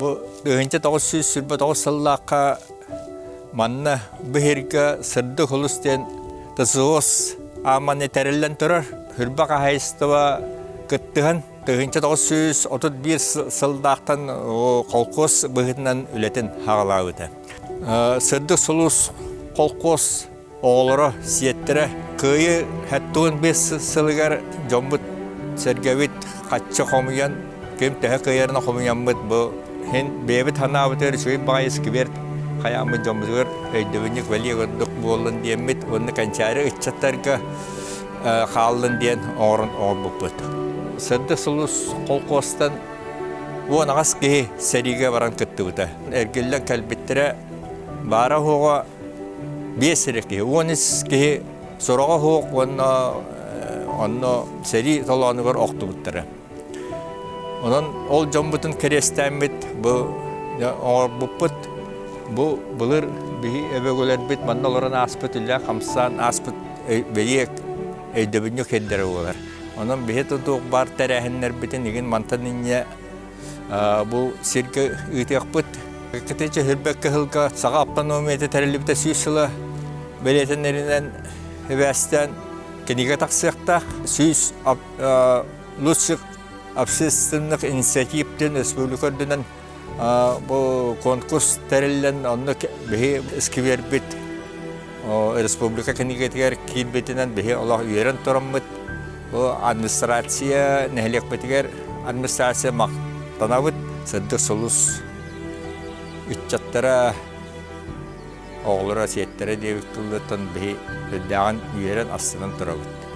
Бу 1929 сыллаахха манна быһырга Сырдык Улус диэн ТСОС ааманы тэриллэн турар. Хүрбэ хаһайыстыба кыттыһан 1931 сылдаахтан колхоз быһыытынан үлэтин хаҕалаабыта. Сырдык Сулус колхоз оҕолоро, сиэттэрэ Кыайыы 75 сылыгар дьоммут сэргэбит хаччы хомуйан, ким төһө кыайарына хомуйаммыт бу иһин бэйэбит санаабытыгар үчүгэй баҕайы сквер хайааммыт дьоммутугар өйдөбүнньүк бэлиэ курдук буоллун диэммит уонна кэнчээри ыччаттарга хааллын диэн оҥорон оҥорбуппут. Сырдык сулус холкуостан 18 киһи сэриигэ баран кыттыбыта. Эргиллэн кэлбиттэрэ баара-суоҕа биэс эрэ киһи, 13 киһи сороҕо суох уонна онно сэрии толоонугар охтубуттара. Онон ол дьоммутун кэриэстээммит бу оҥорбуппут бу былыр биһи өбөгөлөрбүт манна олорон ааспыт үлэ хамсаан ааспыт бэлиэ өйдөбүнньүк сирдэрэ буолар. Онон биһи тутуук баар тэрээһиннэрбитин игин мантан инньэ бу сиргэ ыытыахпыт. Кытыча Хүрбэккэ сылга саха автономията тэриллибитэ 100 сыла бэлиэтэнэринэн сибээстээн кинигэ тахсыахтаах. 100 лучших общественных инициатив диэн республика үрдүнэн бу конкурс тэриллэн онно биһи сквербит республика кинигэтигэр киирбитинэн биһи олох үөрэн тураммыт бу администрация нэһилиэкпитигэр администрация махтанабыт сырдык сулус ыччаттара оҕолоро сиэттэрэ диэбит тыллартан биһи үрдээҕин үөрэн астынан турабыт.